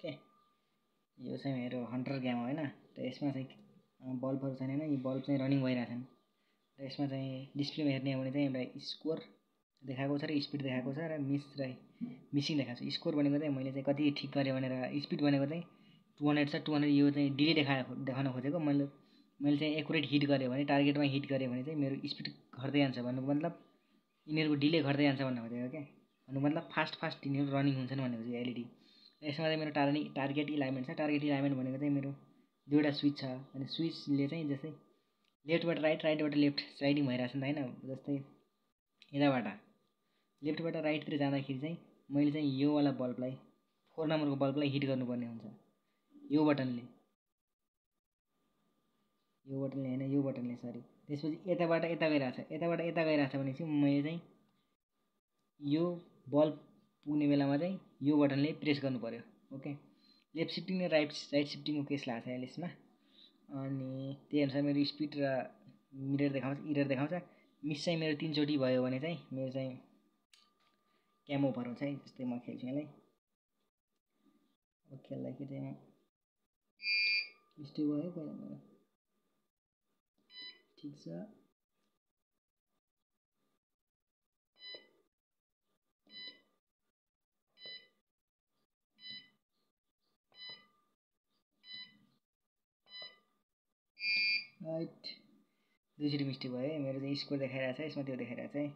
Okay. यो चाहिँ मेरो हन्टर गेम हो हैन। र यसमा चाहिँ बल्बहरु छैन हैन, यी बल्ब चाहिँ रनिङ भइरहेछन्। र यसमा चाहिँ डिस्प्लेमा हेर्ने हो भने चाहिँ एउटा स्कोर देखाएको छ र स्पिड देखाएको छ र मिसिङ देखाएको छ। स्कोर भनेको चाहिँ मैले चाहिँ कति ठिक गरेँ भनेर, स्पिड भनेको चाहिँ 200 छ, 200 यो चाहिँ डिले देखाउन खोजेको। मैले चाहिँ एकुरेट हिट गरेँ भने, टार्गेटमा हिट गरेँ भने चाहिँ मेरो स्पिड घट्दै जान्छ भन्नुको मतलब यिनीहरूको डिले घट्दै जान्छ भन्नु खोजेको क्या। भन्नुको मतलब फास्ट यिनीहरू रनिङ हुन्छन् भनेको चाहिँ एलइडी। यसमा चाहिँ मेरो टार्गेट इलाइनमेन्ट छ। टार्गेट इलाइनमेन्ट भनेको चाहिँ मेरो दुईवटा स्विच छ अनि स्विचले चाहिँ जस्तै लेफ्टबाट राइट, राइटबाट लेफ्ट स्लाइडिङ भइरहेछ नि त हैन। जस्तै यताबाट लेफ्टबाट राइटतिर जाँदाखेरि चाहिँ मैले चाहिँ यो वाला बल्बलाई 4 नम्बरको बल्बलाई हिट गर्नुपर्ने हुन्छ यो बटनले हैन, यो बटनले सरी। त्यसपछि यताबाट यता गइरहेछ भने चाहिँ मैले चाहिँ यो बल्ब पुग्ने बेलामा चाहिँ यो बटनले प्रेस गर्नु पर्यो। ओके। लेफ्ट सिफ्टिङ र राइट सिफ्टिङको केस लाग्छ अहिले यसमा। अनि त्यही अनुसार मेरो स्पिड र इरर देखाउँछ। मिस चाहिँ मेरो 3 चोटि भयो भने चाहिँ मेरो चाहिँ क्याम ओभर हुन्छ है। जस्तै म खेल्छु यसलाई, खेल्दाखेरि चाहिँ मिस्टेक भयो पहिला मेरो, ठिक छ। राइट, दुईचोटि मिस्टेक भयो है। मेरो चाहिँ स्कोर देखाइरहेछ, यसमा त्यो देखाइरहेछ है।